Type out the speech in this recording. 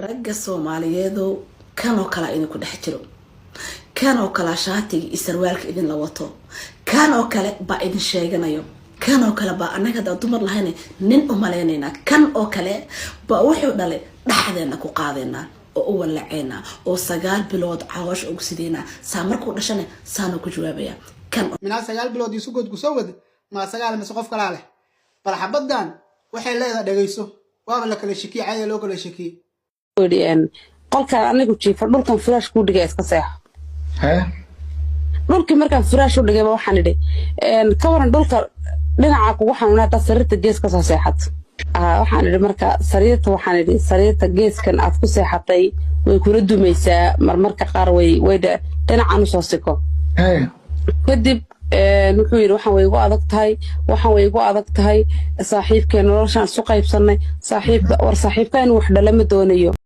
Ragga Soomaaliyeedow, kanoo kalea idinku dhex jiro, kanoo kalea shaatiga iyo sarwaalka idinla wato, kanoo kale baa idin sheeganayo, kanoo kale baa annaga hadaa dumar lahayna nin u malaynaynaa, kan oo kale baa wuxuu dhalay dhexdeena ku qaadaynaa oo u wallaceynaa oo 9 bilood caloosha ugu sideynaa. Saa markuu dhashana saanuu ku jawaabaya kan. Minaa 9 bilood isu good ku soo wada maa sagaal mise qof kalaa leh? Bal xabaddan waxay leedahay dhegayso. Waaba la kala shekiyey, caada loo kala shekiyey. Yidhi, qolkaan anigu jiifa dhulkan firaash kuu dhigay, iska seexo. Dhulkii markaan firaash u dhigayba waxaan idhi, ka waran dhulka dhinaca kugu xanuuna haddaad sariirta gees kasoo seexato? Waxaan idhi marka sariirta, waxaan idhi sariirta geeskan aad ku seexatay way kula dumaysaa marmarka qaar, way dhinacan usoo siko. Kadib wuxuu yidhi, waxaan way igu adag tahay, waxaan way igu adag tahay, saaxiibkeen noloshaan isu qaybsannay, saaxiibka war saaxiibka inuu wax dhala ma doonayo.